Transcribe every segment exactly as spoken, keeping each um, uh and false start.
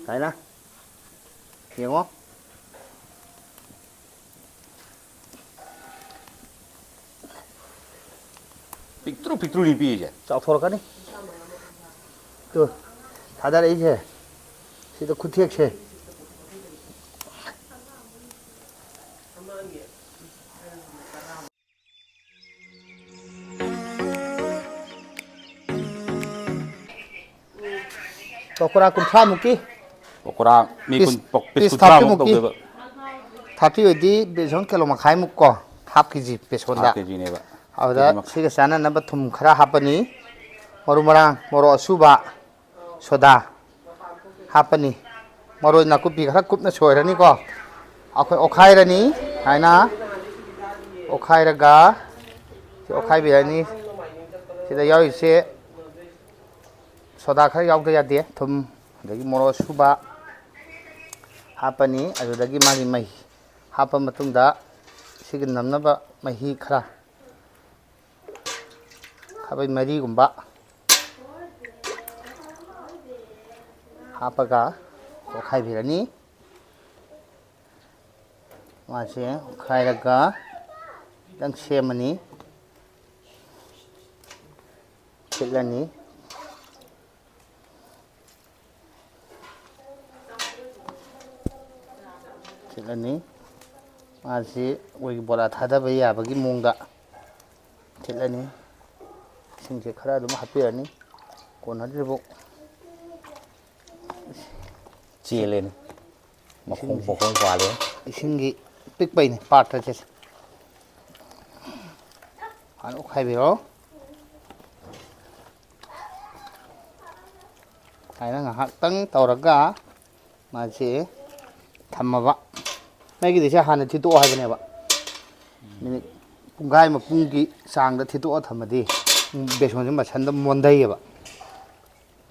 ꯀꯥꯏꯅ ꯌꯦꯡꯉꯣ꯫ ꯄꯤꯛꯇ꯭ꯔꯨ ꯄꯤꯛꯇ꯭ꯔꯨꯅꯤ ꯄꯤꯔꯤꯁꯦ꯫ ꯆꯥꯎꯊꯣꯔꯛꯀꯅꯤ꯫ ꯇꯨ, ꯊꯥꯗꯔꯛꯏꯁꯦ꯫ ꯁꯤꯗ ꯈꯨꯠꯊꯦꯛꯁꯦ꯫ ꯄꯀꯣꯔꯥ ꯀꯨꯟꯊ꯭ꯔꯥ ꯃꯨꯛꯀꯤ꯫ ꯄꯀꯣꯔꯥ ꯃꯤ ꯄꯤꯁ, ꯀꯨꯟ, ꯄꯤꯁ ꯄꯤꯁ ꯀꯨꯟꯊ꯭ꯔꯥ ꯊꯥꯔꯇꯤ ꯃꯨꯛ ꯃꯨꯛꯀꯤ꯫ ꯇꯧꯗꯣꯏꯕ꯫ ꯊꯥꯔꯇꯤ ꯑꯣꯏꯗꯤ ꯕꯦꯁꯣꯟ ꯀꯤꯂꯣ ꯃꯈꯥꯏꯃꯨꯛ ꯀꯣ, ꯍꯥꯐ ꯀꯦꯖꯤ ꯕꯦꯁꯣꯟꯗ꯫ ꯍꯥꯐ ꯀꯦꯖꯤꯅꯦꯕ꯫ ꯑꯗꯨꯗ ꯀꯦꯖꯤ ꯃꯈꯥꯏ꯫ ꯁꯤꯒ ꯆꯥꯅꯅꯕ ꯊꯨꯝ ꯈꯔ ꯍꯥꯞꯄꯅꯤ, ꯃꯔꯨ ꯃꯔꯥꯡ, ꯃꯣꯔꯣꯛ ꯑꯁꯨꯕ, ꯁꯣꯗꯥ ꯍꯥꯞꯄꯅꯤ꯫ ꯃꯔꯣꯏ ꯅꯥꯀꯨꯞꯄꯤ ꯈꯔ ꯀꯨꯞꯅ ꯁꯣꯏꯔꯅꯤꯀꯣ꯫ ꯑꯩꯈꯣꯏ ꯑꯣꯠꯈꯥꯏꯔꯅꯤ ꯍꯥꯏꯅ꯫ ꯑꯣꯠꯈꯥꯏꯔꯒ ꯁꯤ ꯑꯣꯠꯈꯥꯏꯕꯤꯔꯅꯤ꯫ ꯁꯤꯗ ꯌꯥꯎꯔꯤꯁꯦ ꯁꯣꯗꯥ ꯈꯔ ꯌꯥꯎꯗ ꯌꯥꯗꯦ꯫ ꯊꯨꯝ, ꯑꯗꯒꯤ ꯃꯣꯔꯣꯛ ꯑꯁꯨꯕ ꯍꯥꯞꯄꯅꯤ꯫ ꯑꯗꯨꯗꯒꯤ ꯃꯥꯒꯤ ꯃꯍꯤ ꯍꯥꯞꯄ ꯃꯇꯨꯡꯗ ꯁꯤꯒꯤ ꯅꯝꯅꯕ ꯃꯍꯤ ꯈꯔ ꯈꯥꯕꯩ ꯃꯔꯤꯒꯨꯝꯕ ꯍꯥꯞꯄꯒ ꯑꯣꯠꯈꯥꯏꯕꯤꯔꯅꯤ꯫ ꯃꯥꯁꯦ ꯑꯣꯠꯈꯥꯏꯔꯒ ꯈꯤꯇꯪ ꯁꯦꯝꯃꯅꯤ꯫ ꯊꯤꯠꯂꯅꯤ꯫ ꯊꯤꯠꯂꯅꯤ꯫ ꯃꯥꯁꯤ ꯑꯩꯈꯣꯏꯒꯤ ꯕꯣꯔꯥ ꯊꯥꯗꯕ ꯌꯥꯕꯒꯤ ꯃꯑꯣꯡꯗ ꯊꯤꯠꯂꯅꯤ꯫ ꯏꯁꯤꯡꯁꯦ ꯈꯔ ꯑꯗꯨꯝ ꯍꯥꯞꯄꯤꯔꯅꯤ, ꯀꯣꯟꯅꯗ꯭ꯔꯤꯕꯧ꯫ ꯆꯦꯜꯂꯦꯅꯦ꯫ ꯃꯈꯣꯡ, ꯏꯁꯤꯡꯁꯤ, ꯃꯈꯣꯡ ꯄꯥꯜꯂꯦ꯫ ꯏꯁꯤꯡꯒꯤ ꯄꯤꯛꯄꯩꯅꯦ ꯄꯥꯇ꯭ꯔꯁꯦ꯫ ꯐꯖꯅ ꯑꯣꯠꯈꯥꯏꯕꯤꯔꯣ꯫ ꯁꯨꯃꯥꯏꯅ ꯉꯥꯏꯍꯥꯛꯇꯪ ꯇꯧꯔꯒ ꯃꯥꯁꯦ ꯊꯝꯃꯕ꯫ ꯃꯩꯒꯤꯗꯤ ꯁꯦ ꯍꯥꯟꯅ ꯊꯤꯠꯇꯣꯛꯑꯣ ꯍꯥꯏꯕꯅꯦꯕ꯫ ꯃꯤꯅꯤꯠ ꯄꯨꯡꯈꯥꯏ ꯑꯃ ꯄꯨꯡꯒꯤ ꯆꯥꯡꯗ ꯊꯤꯠꯇꯣꯛꯑ ꯊꯝꯃꯗꯤ ꯕꯦꯁꯣꯟꯁꯦ ꯃꯊꯟꯇ ꯃꯣꯟꯊꯩꯌꯦꯕ꯫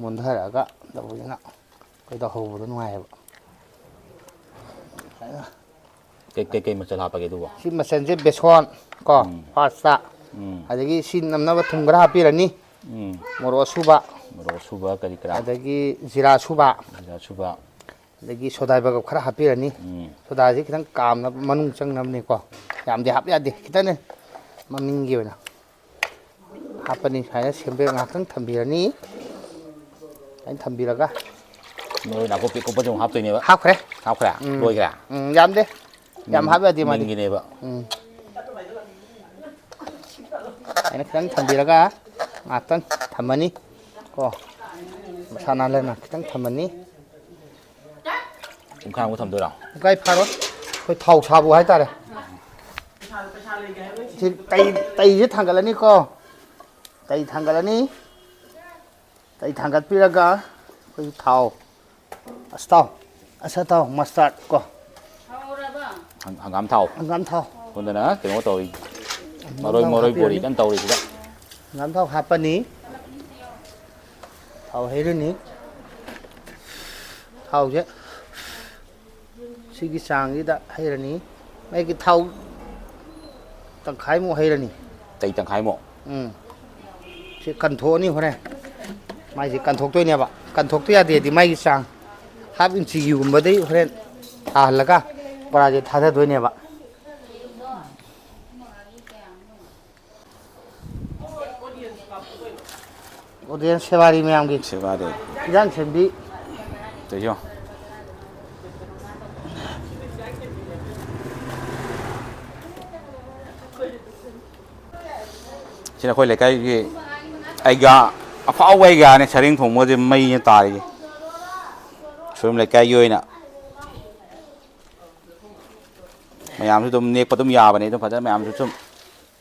ꯃꯣꯟꯊꯔꯛꯑꯒ ꯇꯧꯕꯁꯤꯅ ꯑꯩꯈꯣꯏꯗ ꯍꯧꯕꯗ ꯅꯨꯡꯉꯥꯏꯌꯦꯕ꯫ ꯀꯩ, ꯀꯩ, ꯀꯩ ꯃꯆꯜ ꯍꯥꯞꯄꯒꯦ ꯑꯗꯨꯕꯣ? ꯁꯤ ꯃꯆꯜꯁꯦ ꯕꯦꯁꯣꯟ ꯀꯣ, ꯎꯝ꯫ ꯐꯥꯔꯁꯇ꯫ ꯎꯝ꯫ ꯑꯗꯒꯤ ꯁꯤ ꯅꯝꯅꯕ ꯊꯨꯝ ꯈꯔ ꯍꯥꯞꯄꯤꯔꯅꯤ꯫ ꯎꯝ꯫ ꯃꯣꯔꯣꯛ ꯑꯁꯨꯕ, ꯃꯣꯔꯣꯛ ꯑꯁꯨꯕ ꯀꯔꯤ ꯀꯔꯥ꯫ ꯑꯗꯒꯤ ꯖꯤꯔꯥ ꯑꯁꯨꯕ, ꯖꯤꯔꯥ ꯑꯁꯨꯕ꯫ ꯑꯗꯒꯤ ꯁꯣꯗꯥ ꯕꯥꯏꯒꯞ ꯈꯔ ꯍꯥꯞꯄꯤꯔꯅꯤ꯫ ꯎꯝ꯫ ꯁꯣꯗꯥꯁꯤ ꯈꯤꯇꯪ ꯀꯥꯝꯅꯕ ꯃꯅꯨꯡ ꯆꯪꯅꯕꯅꯤꯀꯣ꯫ ꯌꯥꯝꯗꯤ ꯍꯥꯞ ꯌꯥꯗꯦ, ꯈꯤꯇꯪꯅꯦ ꯃꯃꯤꯡꯒꯤ ꯑꯣꯏꯅ ꯍꯥꯞꯄꯅꯤ꯫ ꯁꯨꯃꯥꯏꯅ ꯁꯦꯝꯕꯤꯔ ꯉꯥꯏꯍꯥꯛꯇꯪ ꯊꯝꯕꯤꯔꯅꯤ꯫ ꯁꯨꯃꯥꯏꯅ ꯊꯝꯕꯤꯔꯒ ꯃꯔꯣꯏ ꯅꯥꯀꯨꯞꯄꯤ ꯀꯨꯞꯄꯁꯨ ꯑꯃꯨꯛ ꯍꯥꯞꯇꯣꯏꯅꯦꯕ꯫ ꯍꯥꯞꯈ꯭ꯔꯦ꯫ ꯍꯥꯞꯈ꯭ꯔꯦ? ꯎꯝ꯫ ꯂꯣꯏꯈ꯭ꯔꯦ? ꯎꯝ, ꯌꯥꯝꯗꯦ꯫ ꯌꯥꯝ ꯃꯤꯡ-, ꯍꯥꯞ ꯌꯥꯗꯦ ꯃꯥꯗꯤ꯫ ꯃꯤꯡꯒꯤꯅꯦꯕ꯫ ꯎꯝ꯫ ꯑꯩꯅ ꯈꯤꯇꯪ ꯊꯝꯕꯤꯔꯒ ꯉꯥꯏꯍꯥꯛꯇꯪ ꯊꯝꯃꯅꯤ ꯀꯣ꯫ ꯃꯁꯥ ꯅꯥꯜꯂꯦꯅ ꯈꯤꯇꯪ ꯊꯝꯃꯅꯤ꯫ ꯄꯨꯡꯈꯥꯏꯃꯨꯛ ꯊꯝꯗꯣꯏꯔꯣ? ꯄꯨꯡꯈꯥꯏ ꯐꯥꯔꯣꯏ꯫ ꯑꯩꯈꯣꯏ ꯊꯥꯎ ꯁꯥꯕꯨ ꯍꯥꯏꯇꯥꯔꯦ꯫ ꯁꯤ ꯇꯩ-, ꯇꯩꯁꯦ ꯊꯥꯡꯒꯠꯂꯅꯤꯀꯣ꯫ ꯇꯩ ꯊꯥꯡꯒꯠꯂꯅꯤ꯫ ꯇꯩ ꯊꯥꯡꯒꯠꯄꯤꯔꯒ ꯑꯩꯈꯣꯏꯒꯤ ꯊꯥꯎ, ꯑꯁꯊꯥꯎ, ꯑꯁꯊꯥꯎ, ꯃꯁꯇꯥꯔꯠ ꯀꯣ꯫ ꯍꯪ-, ꯍꯪꯒꯥꯝ ꯊꯥꯎ꯫ ꯍꯪꯒꯥꯝ ꯊꯥꯎ꯫ ꯁꯣꯝꯗꯅ ꯀꯩꯅꯣ ꯇꯧꯔꯤ꯫ ꯍꯪꯒꯥꯝ ꯃꯔꯣꯏ, ꯊꯥꯎ ꯃꯔꯣꯏ ꯕꯣꯔꯤ ꯍꯥꯞꯄꯤꯔꯅꯤ꯫ ꯀꯟꯅ ꯇꯧꯔꯤꯁꯤꯗ꯫ ꯍꯪꯒꯥꯝ ꯊꯥꯎ ꯍꯥꯞꯄꯅꯤ꯫ ꯊꯥꯎ ꯍꯩꯔꯅꯤ꯫ ꯊꯥꯎꯁꯦ ꯁꯤꯒꯤ ꯆꯥꯡꯁꯤꯗ ꯍꯩꯔꯅꯤ꯫ ꯑꯩꯒꯤ ꯊꯥꯎ ꯇꯪꯈꯥꯏꯃꯨꯛ ꯍꯩꯔꯅꯤ꯫ ꯇꯩ ꯇꯪꯈꯥꯏꯃꯨꯛ꯫ ꯎꯝ꯫ ꯁꯤ ꯀꯟꯊꯣꯛꯑꯅꯤ ꯍꯣꯔꯦꯟ꯫ ꯃꯥꯏꯁꯦ ꯀꯟꯊꯣꯛꯇꯣꯏꯅꯦꯕ꯫ ꯀꯟꯊꯣꯛꯇ ꯌꯥꯗꯦꯗꯤ ꯃꯥꯒꯤ ꯆꯥꯡ ꯍꯥꯐ ꯏꯟꯆꯤꯒꯤꯒꯨꯝꯕꯗꯩ ꯍꯣꯔꯦꯟ ꯇꯥꯍꯜꯂꯒ ꯕꯣꯔꯥꯁꯦ ꯊꯥꯗꯗꯣꯏꯅꯦꯕ꯫ ꯑꯣꯗꯤꯌꯦꯟꯁ ꯁꯦꯕꯥꯔꯤ ꯃꯌꯥꯝꯒꯤ ꯁꯦꯕꯥꯔꯤ꯫ ꯏꯟꯖꯥꯡ ꯁꯦꯝꯕꯤ꯫ ꯇꯩꯌꯣ꯫ ꯁꯤꯅ ꯑꯩꯈꯣꯏ ꯂꯩꯀꯥꯏꯒꯤ ꯑꯩꯒꯥ, ꯑꯐꯥꯎꯕ ꯑꯩꯒꯥꯅꯦ, ꯁꯔꯦꯡ ꯊꯣꯡꯕꯁꯦ ꯃꯩꯅ ꯇꯥꯔꯤꯁꯦ꯫ ꯁꯣꯝ ꯂꯩꯀꯥꯏꯒꯤ ꯑꯣꯏꯅ ꯃꯌꯥꯝꯁꯨ ꯑꯗꯨꯝ ꯅꯦꯛꯄ ꯑꯗꯨꯝ ꯌꯥꯕꯅꯦ, ꯑꯗꯨꯝ ꯐꯖꯅ ꯃꯌꯥꯝꯁꯨ ꯁꯨꯝ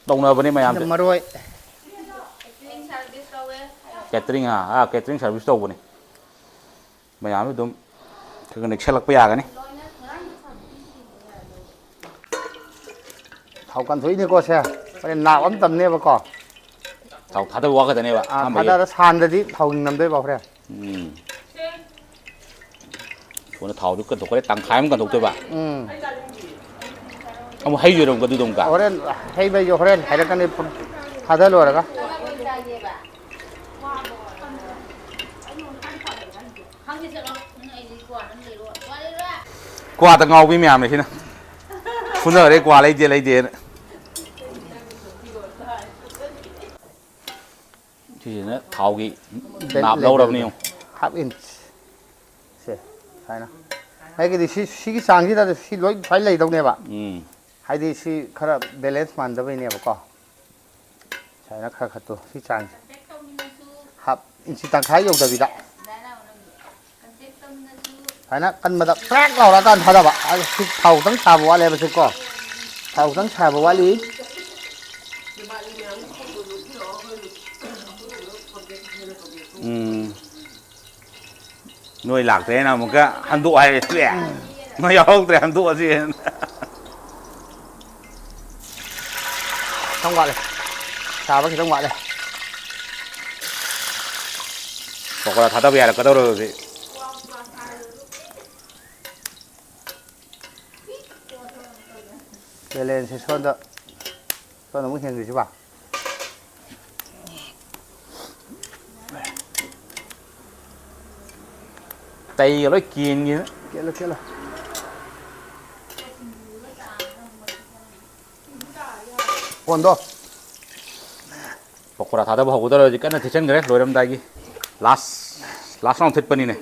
ꯇꯧꯅꯕꯅꯦ ꯁꯤꯗ ꯃꯌꯥꯝꯁꯨ꯫ ꯃꯔꯣꯏ꯫ ꯀꯦꯇꯔꯤꯡ, ꯑꯥ, ꯑꯥ, ꯀꯦꯇꯔꯤꯡ ꯁꯥꯔꯚꯤꯁ ꯇꯧꯕꯅꯦ꯫ ꯃꯌꯥꯝꯁꯨ ꯑꯗꯨꯝ ꯈꯔ ꯈꯔ ꯅꯦꯛꯁꯜꯂꯛꯄ ꯌꯥꯒꯅꯤ꯫ ꯊꯥꯎ ꯀꯟꯊꯣꯛꯏꯅꯦꯀꯣ ꯁꯦ꯫ ꯍꯣꯔꯦꯟ ꯅꯥꯞ ꯑꯃ ꯇꯝꯅꯦꯕꯀꯣ꯫ ꯊꯥꯎ ꯊꯥꯗꯕ ꯋꯥꯈꯛꯇꯅꯦꯕ ꯑꯥ, ꯑꯍꯥꯟꯕꯒꯤ꯫ ꯊꯥꯗꯔ ꯁꯥꯍꯟꯗꯗꯤ ꯊꯥꯎ ꯅꯝꯗꯣꯏꯕ ꯍꯣꯔꯦꯟ꯫ ꯎꯝ꯫ ꯁꯣꯝꯗ ꯊꯥꯎꯗꯨ ꯀꯟꯊꯣꯛꯈ꯭ꯔꯦ, ꯇꯪꯈꯥꯏ ꯑꯃ ꯀꯟꯊꯣꯛꯇꯣꯏꯕ꯫ ꯎꯝ꯫ ꯑꯃꯨꯛ ꯍꯩꯗꯣꯏꯔꯣ ꯑꯗꯨꯗ ꯑꯃꯨꯛꯀ? ꯍꯣꯔꯦꯟ ꯍꯩꯕꯩꯁꯦ ꯍꯣꯔꯦꯟ ꯍꯥꯏꯔꯛꯀꯅꯤ ꯊꯥꯗ ꯂꯣꯏꯔꯒ꯫ ꯀ꯭ꯋꯥꯗ ꯉꯥꯎꯕꯤ ꯃꯌꯥꯝꯅ ꯁꯤꯅ ꯐꯨꯅꯔꯦ, ꯀ꯭ꯋꯥ ꯂꯩꯗꯦ ꯂꯩꯗꯦꯅ꯫ ꯁꯤꯁꯤꯅ ꯊꯥꯎꯒꯤ ꯅꯥꯞ ꯂꯧꯔꯕꯅꯤ ꯌꯦꯡꯉꯨ꯫ Half inch. ꯁꯦ, ꯁꯨꯃꯥꯏꯅ꯫ ꯑꯩꯒꯤꯗꯤ ꯁꯤ, ꯁꯤꯒꯤ ꯆꯥꯡꯁꯤꯗ ꯁꯤ ꯂꯣꯏ ꯁꯨꯃꯥꯏꯅ ꯂꯩꯗꯧꯅꯦꯕ꯫ ꯎꯝ꯫ ꯍꯥꯏꯗꯤ ꯁꯤ ꯈꯔ ꯕꯦꯂꯦꯟꯁ ꯃꯥꯟꯗꯕꯩꯅꯦꯕꯀꯣ꯫ ꯁꯨꯃꯥꯏꯅ ꯈꯔ ꯈꯔ ꯇꯣ, ꯁꯤ ꯆꯥꯡꯁꯦ꯫ ꯍꯥꯞ ꯏꯟꯆꯤ ꯇꯪꯈꯥꯏ ꯌꯧꯗꯕꯤꯗ꯫ ꯁꯨꯃꯥꯏꯅ ꯀꯟꯕꯗ ꯄ꯭ꯔꯦꯛ ꯂꯥꯎꯔꯀꯥꯟ ꯊꯥꯗꯕ꯫ ꯑꯗꯨ ꯁꯤ ꯊꯥꯎ ꯈꯤꯇꯪ ꯁꯥꯕ ꯋꯥꯠꯂꯦꯕ ꯁꯤ ꯀꯣ꯫ ꯊꯥꯎ ꯈꯤꯇꯪ ꯁꯥꯕ ꯋꯥꯠꯂꯤ꯫ ꯎꯝ꯫ ꯅꯣꯏ ꯂꯥꯛꯇ꯭ꯔꯦꯅ ꯑꯃꯨꯛꯀ ꯍꯟꯗꯣꯛ ꯍꯥꯏꯔꯦ, ꯇꯣꯛꯑꯦ꯫ ꯅꯣꯏ ꯌꯥꯎꯍꯧꯗ꯭ꯔꯦ, ꯍꯟꯗꯣꯛꯑꯁꯤ꯫ ꯈꯤꯇꯪ ꯋꯥꯠꯂꯦ꯫ ꯁꯥꯕ ꯈꯤꯇꯪ ꯋꯥꯠꯂꯦ꯫ ꯄꯀꯣꯔꯥ ꯊꯥꯗꯕ ꯌꯥꯔꯛꯀꯗꯧꯔꯦ ꯍꯧꯖꯤꯛ꯫ ꯕꯦꯂꯦꯟꯁꯁꯦ ꯁꯣꯝꯗ, ꯁꯣꯝꯗ ꯑꯃꯨꯛ ꯍꯦꯟꯈ꯭ꯔꯤꯁꯤꯕ? ꯇꯩꯒ ꯂꯣꯏ ꯀꯦꯟꯒꯤꯅ꯫ ꯀꯦꯜꯂꯣ, ꯀꯦꯜꯂꯣ꯫ ꯀꯣꯟꯗꯣ꯫ ꯄꯀꯣꯔꯥ ꯊꯥꯗꯕ ꯍꯧꯒꯗꯧꯔꯦ ꯍꯧꯖꯤꯛ, ꯀꯟꯅ ꯊꯤꯠꯆꯟꯈ꯭ꯔꯦ ꯂꯣꯏꯔꯝꯗꯥꯏꯒꯤ꯫ ꯂꯥꯁ, ꯂꯥꯁ ꯔꯥꯎꯟ ꯊꯤꯠꯄꯅꯤꯅꯦ꯫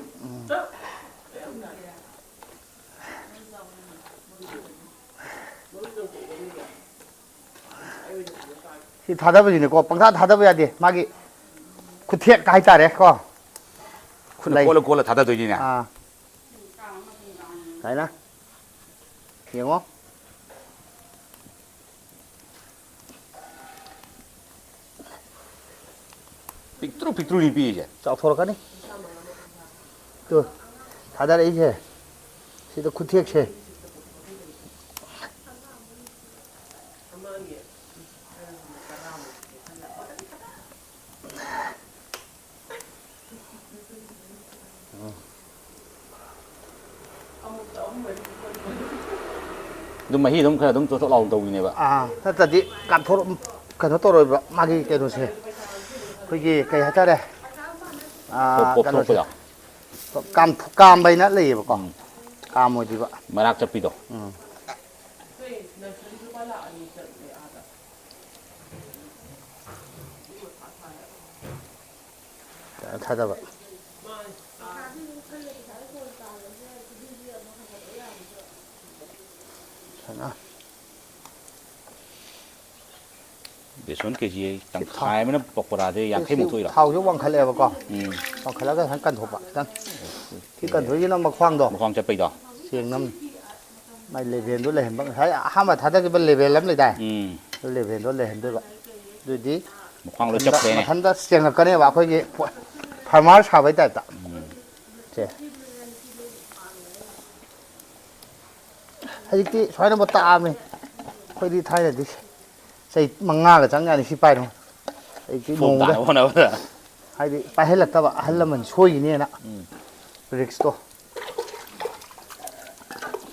ꯁꯤ ꯊꯥꯗꯕꯁꯤꯅꯤꯀꯣ, ꯄꯪꯊꯥ ꯊꯥꯗꯕ ꯌꯥꯗꯦ꯫ ꯃꯥꯒꯤ ꯈꯨꯊꯦꯛ ꯍꯥꯏꯇꯥꯔꯦ ꯀꯣ꯫ ꯈꯨꯠꯅ ꯂꯩ꯫ ꯀꯣꯜꯂ ꯀꯣꯜꯂ ꯊꯥꯗꯗꯣꯏꯅꯤꯅꯦ꯫ ꯑꯥ꯫ ꯁꯨꯃꯥꯏꯅ꯫ ꯌꯦꯡꯉꯣ꯫ ꯄꯤꯛꯇ꯭ꯔꯨ ꯄꯤꯛꯇ꯭ꯔꯨꯅꯤ ꯄꯤꯛꯏꯁꯦ꯫ ꯆꯥꯎꯊꯣꯔꯛꯀꯅꯤ꯫ ꯇꯨ, ꯊꯥꯗꯔꯛꯏꯁꯦ꯫ ꯁꯤꯗ ꯈꯨꯊꯦꯛꯁꯦ꯫ ꯑꯗꯨꯝ ꯃꯍꯤ ꯑꯗꯨꯝ ꯈꯔ ꯑꯗꯨꯝ ꯆꯣꯠ ꯆꯣꯠ ꯂꯥꯎꯅ ꯇꯧꯕꯤꯅꯦꯕ꯫ ꯑꯥ, ꯅꯠꯇ꯭ꯔꯗꯤ ꯀꯥꯟꯊꯣꯔꯛ-, ꯀꯩꯅꯣ ꯇꯧꯔꯣꯏꯕ, ꯃꯥꯒꯤ ꯀꯩꯅꯣꯁꯦ꯫ ꯑꯩꯈꯣꯏꯒꯤ ꯀꯩ ꯍꯥꯏꯇꯥꯔꯦ? ꯑꯥ, ꯄꯣꯞ-, ꯀꯩꯅꯣꯁꯦ꯫ ꯄꯣꯞꯊꯣꯛꯄꯗꯣ? ꯀꯥꯝ-, ꯀꯥꯝꯕ ꯍꯥꯏꯅ ꯂꯩꯌꯦꯕꯀꯣ꯫ ꯎꯝ꯫ ꯀꯥꯝꯃꯣꯏꯗꯣꯏꯕ꯫ ꯃꯔꯥꯛ ꯆꯠꯄꯤꯗꯣ꯫ ꯎꯝ꯫ ꯊꯥꯗꯕ꯫ ꯁꯨꯃꯥꯏꯅ꯫ ꯕꯦꯁꯣꯟ ꯀꯦ ꯖꯤ ꯇꯪꯈꯥꯏ ꯑꯃꯅ ꯄꯀꯣꯔꯥꯁꯦ ꯁꯤ, ꯌꯥꯡꯈꯩꯃꯨꯛ ꯁꯤ ꯊꯣꯛꯏꯔꯣ? ꯊꯥꯎꯁꯦ ꯋꯥꯡꯈꯠꯂꯛꯑꯦꯕꯀꯣ꯫ ꯎꯝ꯫ ꯋꯥꯡꯈꯠꯂꯒ ꯁꯨꯃꯥꯏꯅ ꯀꯟꯊꯣꯛꯄ ꯈꯤꯇꯪ꯫ ꯁꯤ ꯀꯟꯊꯣꯛꯏꯁꯤꯅ ꯃꯈ꯭ꯋꯥꯡꯗꯣ꯫ ꯃꯈ꯭ꯋꯥꯡ ꯆꯠꯄꯩꯗꯣ? ꯆꯦꯡꯅꯝ꯫ ꯃꯥꯏ ꯂꯦꯚꯦꯜꯗꯣ ꯂꯩꯍꯟꯕ꯫ ꯉꯁꯥꯏ ꯑꯍꯥꯟꯕ ꯊꯥꯗꯈꯤꯕ ꯂꯦꯚꯦꯜ ꯑꯃ ꯂꯩꯗꯥꯏ? ꯎꯝ꯫ ꯑꯗꯨ ꯂꯦꯚꯦꯜꯗꯣ ꯂꯩꯍꯟꯗꯣꯏꯕ꯫ ꯑꯗꯨꯏꯗꯤ ꯃꯈ꯭ꯋꯥꯡ ꯂꯣꯏ ꯃꯊꯟꯇ, ꯆꯞꯈ꯭ꯔꯦꯅꯦ꯫ ꯃꯊꯟꯇ ꯆꯦꯡꯉꯛꯀꯅꯦꯕ ꯑꯩꯈꯣꯏꯒꯤ ꯐꯥꯔꯃꯔ ꯁꯥꯕꯩ ꯇꯥꯏꯞꯇ꯫ ꯎꯝ꯫ ꯁꯦ꯫ ꯍꯧꯖꯤꯛꯇꯤ ꯁꯨꯃꯥꯏꯅꯕꯨ ꯇꯥꯛꯑꯕꯅꯤ꯫ ꯑꯩꯈꯣꯏꯗꯤ ꯊꯥꯏꯅꯗꯤ ꯆꯍꯤ ꯃꯉꯥꯒ ꯆꯪ ꯌꯥꯅꯤ ꯁꯤ ꯄꯥꯏꯅꯕ꯫ ꯍꯧꯖꯤꯛꯇꯤ ꯐꯣꯝ ꯅꯣꯡꯃꯗ, ꯇꯥꯅꯕ ꯍꯣꯠꯅꯕꯗ꯫ ꯍꯥꯏꯗꯤ ꯄꯥꯏꯍꯜꯂꯛꯇꯕ ꯑꯍꯜ ꯂꯃꯟ ꯁꯣꯏꯈꯤꯅꯦꯅ꯫ ꯎꯝ꯫ ꯔꯤꯛꯁꯇꯣ꯫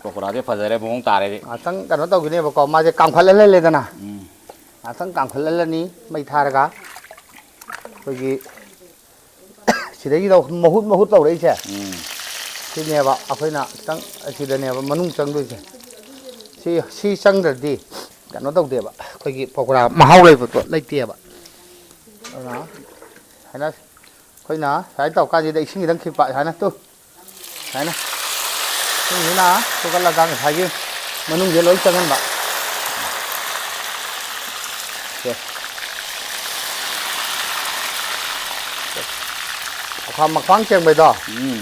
ꯄꯀꯣꯔꯥꯁꯦ ꯐꯖꯔꯦ, ꯃꯑꯣꯡ ꯇꯥꯔꯦ꯫ ꯉꯥꯛꯇꯪ ꯀꯩꯅꯣ ꯇꯧꯈꯤꯅꯦꯕꯀꯣ, ꯃꯥꯁꯦ ꯀꯥꯝꯈꯠꯍꯜꯍꯜꯂꯦꯗꯅ꯫ ꯎꯝ꯫ ꯉꯥꯛꯇꯪ ꯀꯥꯝꯈꯠꯍꯜꯂꯅꯤ ꯃꯩ ꯊꯥꯔꯒ꯫ ꯑꯩꯈꯣꯏꯒꯤ ꯁꯤꯗꯩꯁꯤꯗ ꯃꯍꯨꯠ ꯃꯍꯨꯠ ꯇꯧꯔꯛꯏꯁꯦ꯫ ꯎꯝ꯫ ꯁꯤꯅꯦꯕ ꯑꯩꯈꯣꯏꯅ ꯈꯤꯇꯪ ꯑꯁꯤꯗꯅꯦꯕ ꯃꯅꯨꯡ ꯆꯪꯗꯣꯏꯁꯦ꯫ ꯁꯤ, ꯁꯤ ꯆꯪꯗ꯭ꯔꯗꯤ ꯀꯩꯅꯣ ꯇꯧꯗꯦꯕ, ꯑꯩꯈꯣꯏꯒꯤ ꯄꯀꯣꯔꯥ ꯃꯍꯥꯎ ꯂꯩꯕꯗꯣ ꯂꯩꯇꯦꯕ꯫ ꯑꯗꯨꯅ ꯁꯨꯃꯥꯏꯅ ꯑꯩꯈꯣꯏꯅ ꯁꯨꯃꯥꯏꯅ ꯇꯧꯔꯀꯥꯟꯁꯤꯗ ꯏꯁꯤꯡ ꯈꯤꯇꯪ ꯈꯤꯛꯄ ꯁꯨꯃꯥꯏꯅ ꯇꯨ꯫ ꯁꯨꯃꯥꯏꯅ꯫ ꯏꯁꯤꯡꯁꯤꯅ ꯊꯣꯛꯍꯜꯂꯒ ꯉꯁꯥꯏꯒꯤ ꯃꯅꯨꯡꯁꯦ ꯂꯣꯏ ꯆꯪꯍꯟꯕ꯫ ꯁꯦ꯫ ꯁꯦ꯫ ꯃꯈ꯭ꯋꯥꯡ, ꯃꯈ꯭ꯋꯥꯡ ꯆꯦꯡꯕꯩꯗꯣ ꯎꯝ꯫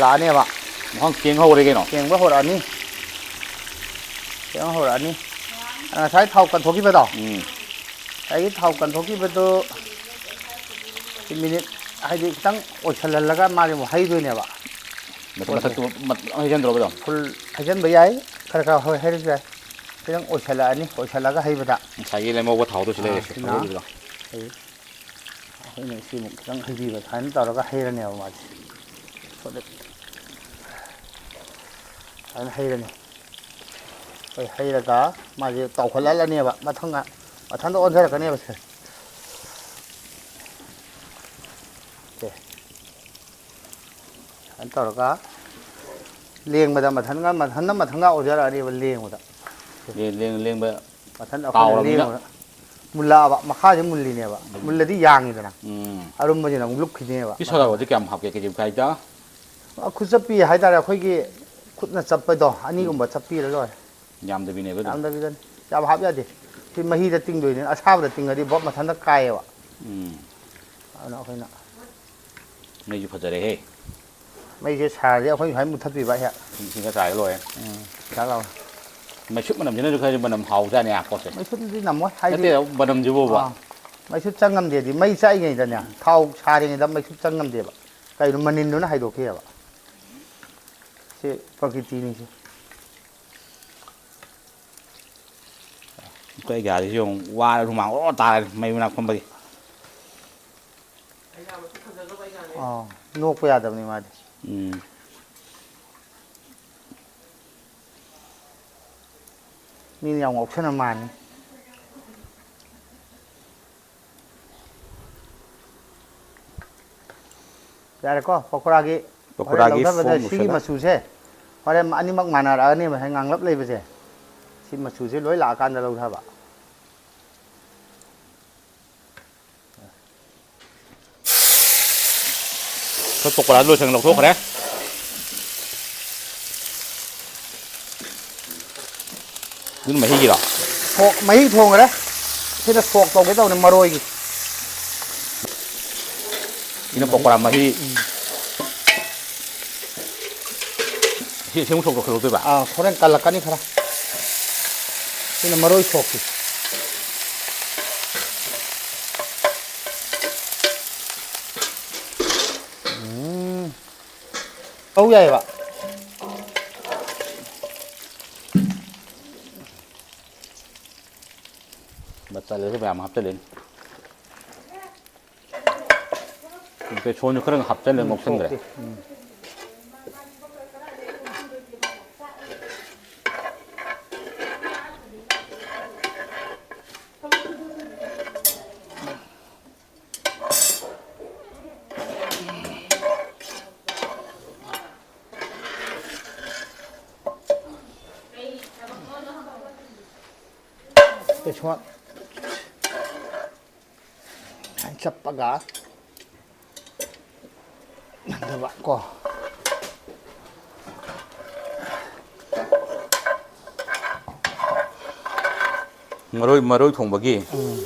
ꯂꯥꯛꯑꯅꯦꯕ꯫ ꯃꯈ꯭ꯋꯥꯡ ꯆꯦꯡ ꯍꯧꯔꯦ ꯀꯩꯅꯣ꯫ ꯆꯦꯡꯕ ꯍꯧꯔꯛꯑꯅꯤ꯫ ꯆꯦꯡ ꯍꯧꯔꯛꯑꯅꯤ꯫ ꯉꯁꯥꯏ ꯊꯥꯎ ꯀꯟꯊꯣꯛꯈꯤꯕꯗꯣ? ꯎꯝ꯫ ꯉꯁꯥꯏꯒꯤ ꯊꯥꯎ ꯀꯟꯊꯣꯛꯈꯤꯕꯗꯣ ꯃꯤꯅꯤꯠ ꯍꯥꯏꯗꯤ ꯈꯤꯇꯪ ꯑꯣꯏꯁꯜꯍꯜꯂꯒ ꯃꯥꯁꯦ ꯑꯃꯨꯛ ꯍꯩꯗꯣꯏꯅꯦꯕ꯫ ꯃꯊꯛ-, ꯄꯣꯠꯁꯦ꯫ ꯃꯊꯛꯇꯨ ꯃ-, ꯍꯩꯖꯤꯟꯗ꯭ꯔꯣ ꯑꯗꯨꯝ? ꯐꯨꯜ ꯍꯩꯖꯤꯟꯕ ꯌꯥꯏ, ꯈꯔ ꯈꯔ ꯍꯣꯏ ꯍꯩꯔꯁꯨ ꯌꯥꯏ꯫ ꯈꯤꯇꯪ ꯑꯣꯏꯁꯜꯂꯛꯑꯅꯤ, ꯑꯣꯏꯁꯜꯂꯒ ꯍꯩꯕꯗ꯫ ꯉꯁꯥꯏꯒꯤ ꯂꯦꯝꯍꯧꯕ ꯊꯥꯎꯗꯣ ꯁꯤ ꯑꯥ, ꯂꯩꯔꯦ, ꯁꯤ ꯁꯤꯅ ꯍꯧꯖꯤꯛꯀꯤꯗꯣ꯫ ꯑꯩ-, ꯑꯩꯈꯣꯏꯅ ꯁꯤꯃꯨꯛ ꯈꯤꯇꯪ ꯍꯩꯕꯤꯕ ꯁꯨꯃꯥꯏꯅ ꯇꯧꯔꯒ ꯍꯩꯔꯅꯦꯕ ꯃꯥꯁꯦ꯫ ꯁꯨꯃꯥꯏꯅ ꯍꯩꯔꯅꯤ꯫ ꯑꯩꯈꯣꯏ ꯍꯩꯔꯒ ꯃꯥꯁꯦ ꯇꯥꯎꯈꯠꯍꯜꯂꯅꯦꯕ, ꯃꯊꯪ ꯃꯊꯟꯗ ꯑꯣꯟꯊꯔꯛꯀꯅꯦꯕ ꯁꯦ꯫ ꯁꯦ꯫ ꯇꯧꯔꯒ ꯂꯦꯡꯕꯗ ꯃꯊꯟꯒ, ꯃꯊꯟꯅ ꯃꯊꯟꯒ ꯑꯣꯟꯖꯔꯛꯑꯅꯦꯕ ꯂꯦꯡꯕꯗ꯫ ꯂꯦꯡ-, ꯂꯦꯡ-, ꯂꯦꯡꯕ ꯃꯊꯟ ꯑꯩꯈꯣꯏꯅ ꯇꯥꯎꯔꯕꯅꯤꯅ꯫ ꯂꯦꯡꯕꯗ ꯃꯨꯜꯂꯛꯑꯕ, ꯃꯈꯥꯁꯦ ꯃꯨꯜꯂꯤꯅꯦꯕ꯫ ꯎꯝ꯫ ꯃꯨꯜꯂꯗꯤ ꯌꯥꯡꯉꯤꯗꯅ꯫ ꯎꯝ꯫ ꯑꯔꯨꯝꯕꯁꯤꯅ ꯑꯃꯨꯛ ꯂꯨꯞꯈꯤꯅꯦꯕ꯫ ꯄꯤꯁ ꯈꯔ ꯈꯔꯗꯤ ꯀꯌꯥꯝ ꯍꯥꯞꯀꯦ, ꯀꯦꯖꯤ ꯃꯈꯥꯏꯗ? ꯑ, ꯈꯨꯠꯆꯞꯄꯤ ꯍꯥꯏꯇꯥꯔꯦ, ꯑꯩꯈꯣꯏꯒꯤ ꯈꯨꯠꯅ ꯆꯞꯄꯗꯣ, ꯑꯅꯤꯒꯨꯝꯕ ꯆꯞꯄꯤꯔ ꯂꯣꯏꯔꯦ꯫ ꯌꯥꯝꯗꯕꯤꯅꯦꯕ ꯑꯗꯨꯝ꯫ ꯌꯥꯝꯗꯕꯤꯗꯅꯤ꯫ ꯌꯥꯝ ꯍꯥꯞ ꯌꯥꯗꯦ꯫ ꯁꯤ ꯃꯍꯤꯗ ꯇꯤꯡꯗꯣꯏꯅꯤ꯫ ꯑꯁꯥꯕꯗ ꯇꯤꯡꯉꯗꯤ ꯕꯣꯞ ꯃꯊꯟꯇ ꯀꯥꯏꯌꯦꯕ꯫ ꯎꯝ꯫ ꯑꯗꯨꯅ ꯑꯩꯈꯣꯏꯅ ꯃꯩꯁꯨ ꯐꯖꯔꯦꯍꯦ꯫ ꯃꯩꯁꯦ ꯁꯥꯔꯗꯤ ꯑꯩꯈꯣꯏ ꯁꯨꯃꯥꯏꯅ ꯃꯨꯠꯊꯠꯄꯤꯕ ꯍꯦꯛ꯫ ꯏꯁꯤꯡ ꯈꯔ ꯆꯥꯏꯔ ꯂꯣꯏꯔꯦ꯫ ꯎꯝ, ꯆꯥꯛ ꯂꯥꯎꯔꯦ꯫ ꯃꯩꯁꯨꯠ ꯃꯅꯝꯁꯤꯅꯁꯨ ꯈꯔꯗꯤ ꯃꯅꯝ ꯍꯥꯎꯖꯥꯠꯅꯤ, ꯑꯥ, ꯄꯣꯠꯁꯦ꯫ ꯃꯩꯁꯨꯠꯇꯨꯗꯤ ꯅꯝꯃꯣꯏ, ꯍꯥꯏꯗꯤ ꯅꯠꯇꯦ, ꯃꯅꯝꯁꯤꯕꯣꯕ꯫ ꯑꯥ, ꯃꯩꯁꯨꯠ ꯆꯪꯉꯝꯗꯦꯗꯤ, ꯃꯩ ꯆꯥꯛꯏꯉꯩꯗꯅꯦ, ꯊꯥꯎ ꯁꯥꯔꯤꯉꯩꯗ ꯃꯩꯁꯨꯠ ꯆꯪꯉꯝꯗꯦꯕ꯫ ꯀꯩꯅꯣ, ꯃꯅꯤꯟꯗꯨꯅ ꯍꯥꯏꯗꯣꯛꯈꯤꯑꯕ꯫ ꯁꯤ ꯄ꯭ꯔꯀꯤꯇꯤꯅꯤ ꯁꯤ꯫ ꯑꯩꯈꯣꯏ ꯒꯥꯔꯤꯁꯤ ꯌꯦꯡꯉꯨ, ꯋꯥꯔ ꯍꯨꯃꯥꯡ ꯑꯣꯔꯣ ꯇꯥꯔꯦ, ꯃꯩ ꯃꯅꯥꯛ ꯐꯝꯕꯒꯤ꯫ ꯑꯥ, ꯅꯣꯛꯄ ꯌꯥꯗꯕꯅꯤ ꯃꯥꯗꯤ꯫ ꯎꯝ꯫ ꯃꯤꯅ ꯌꯥꯝ ꯉꯥꯎꯁꯟꯅ ꯃꯥꯟꯅꯤ꯫ ꯌꯥꯔꯦꯀꯣ, ꯄꯀꯣꯔꯥꯒꯤ ꯍꯣꯔꯦꯟ ꯄꯀꯣꯔꯥꯒꯤ ꯂꯧꯊꯕꯗ ꯐꯣꯝ ꯁꯤꯒꯤ ꯂꯣꯏꯁꯜꯂꯦ꯫ ꯃꯆꯨꯁꯦ ꯍꯣꯔꯦꯟ ꯑꯅꯤꯃꯛ ꯃꯥꯟꯅꯔꯛꯑꯅꯦꯕ, ꯉꯁꯥꯏ ꯉꯥꯡꯂꯞ ꯂꯩꯕꯁꯦ꯫ ꯁꯤ ꯃꯆꯨꯁꯦ ꯂꯣꯏ ꯂꯥꯛꯑꯀꯥꯟꯗ ꯂꯧꯊꯕ꯫ ꯑꯩꯈꯣꯏ ꯄꯀꯣꯔꯥꯗꯨ ꯂꯣꯏꯁꯟꯅ ꯂꯧꯊꯣꯛꯈ꯭ꯔꯦ꯫ ꯑꯗꯨꯅ ꯃꯍꯤꯒꯤꯔꯣ? ꯁꯣꯛ, ꯃꯍꯤ ꯊꯣꯡꯈ꯭ꯔꯦ꯫ ꯁꯤꯗ ꯁꯣꯛ ꯇꯧꯒꯦ ꯇꯧꯅꯤ ꯃꯔꯣꯏꯒꯤ꯫ ꯁꯤꯅ ꯄꯀꯣꯔꯥ ꯃꯍꯤ꯫ ꯎꯝ꯫ ꯁꯤ, ꯁꯤ ꯑꯃꯨꯛ ꯁꯣꯛ ꯇꯧꯁꯜꯂꯛꯇꯣꯏꯕ? ꯑꯥ, ꯍꯣꯔꯦꯟ ꯀꯜꯂꯛꯀꯅꯤ ꯈꯔ꯫ ꯁꯤꯅ ꯃꯔꯣꯏ ꯁꯣꯛꯀꯤ꯫ ꯎꯝ꯫ ꯇꯧ ꯌꯥꯏꯌꯦꯕ꯫ ꯃꯆꯜꯁꯨ ꯃꯌꯥꯝ ꯍꯥꯞꯆꯜꯂꯤꯅꯤ꯫ ꯕꯦꯁꯣꯟꯁꯨ ꯈꯔ ꯍꯥꯞꯆꯜꯂꯦ, ꯎꯝ, ꯉꯧꯁꯟꯈ꯭ꯔꯦ꯫ ꯁꯣꯛꯇꯦ꯫ ꯎꯝ꯫ ꯕꯦꯁꯣꯟ ꯁꯨꯃꯥꯏꯅ ꯆꯞꯄꯒ ꯅꯝꯗꯕ ꯀꯣ꯫ ꯃꯔꯣꯏ ꯃꯔꯣꯏ ꯊꯣꯡꯕꯒꯤ꯫ ꯎꯝ꯫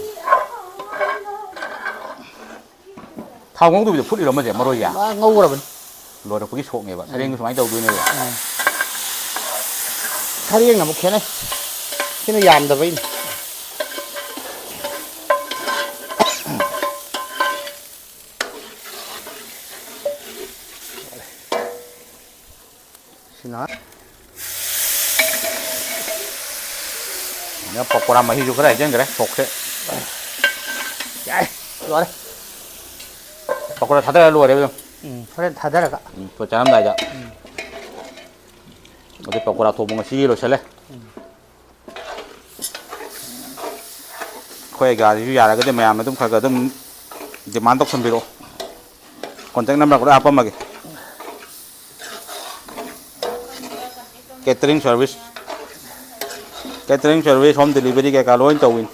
ꯊꯥꯎ ꯉꯧꯗꯕꯤꯗ ꯐꯨꯠꯂꯤꯔꯣ ꯑꯃꯁꯦ ꯃꯔꯣꯏꯁꯦ? ꯃꯥ ꯉꯧꯔꯕꯅꯤ꯫ ꯂꯣꯏꯔꯛꯄꯒꯤ ꯁꯣꯛꯅꯦꯕ꯫ ꯁꯔꯦꯡꯁꯨ ꯁꯨꯃꯥꯏꯅ ꯇꯧꯗꯣꯏꯅꯦꯕ꯫ ꯁꯔꯦꯡꯅ ꯑꯃꯨꯛ ꯈꯦꯠꯅꯩ꯫ ꯁꯤꯅ ꯌꯥꯝꯗꯕꯩꯅꯤ꯫ ꯁꯤꯅ꯫ ꯄꯀꯣꯔꯥ ꯃꯍꯤꯁꯨ ꯈꯔ ꯍꯩꯖꯤꯟꯈ꯭ꯔꯦ ꯁꯣꯛꯁꯦ꯫ ꯌꯥꯏ꯫ ꯂꯣꯏꯔꯦ꯫ ꯄꯀꯣꯔꯥ ꯊꯥꯗꯔ ꯂꯣꯏꯔꯦ ꯑꯗꯨꯝ꯫ ꯎꯝ, ꯍꯣꯔꯦꯟ ꯊꯥꯗꯔꯒ꯫ ꯎꯝ, ꯄꯣꯠ ꯆꯥꯔꯝꯗꯥꯏꯗ꯫ ꯑꯗꯨꯗꯤ ꯄꯀꯣꯔꯥ ꯊꯣꯡꯕ ꯉꯁꯤꯒꯤ ꯂꯣꯏꯁꯤꯜꯂꯦ꯫ ꯑꯩꯈꯣꯏ ꯒꯥꯔꯤꯁꯨ ꯌꯥꯔꯒꯗꯤ ꯃꯌꯥꯝꯅ ꯑꯗꯨꯝ ꯈꯔ ꯈꯔ ꯑꯗꯨꯝ demand ꯇꯧꯁꯟꯕꯤꯔꯛꯑꯣ꯫ Contact number ꯂꯣꯏ ꯍꯥꯞꯄꯝꯃꯒꯦ꯫ Catering service, catering service, home delivery ꯀꯩꯀꯥ ꯂꯣꯏ ꯇꯧꯏ꯫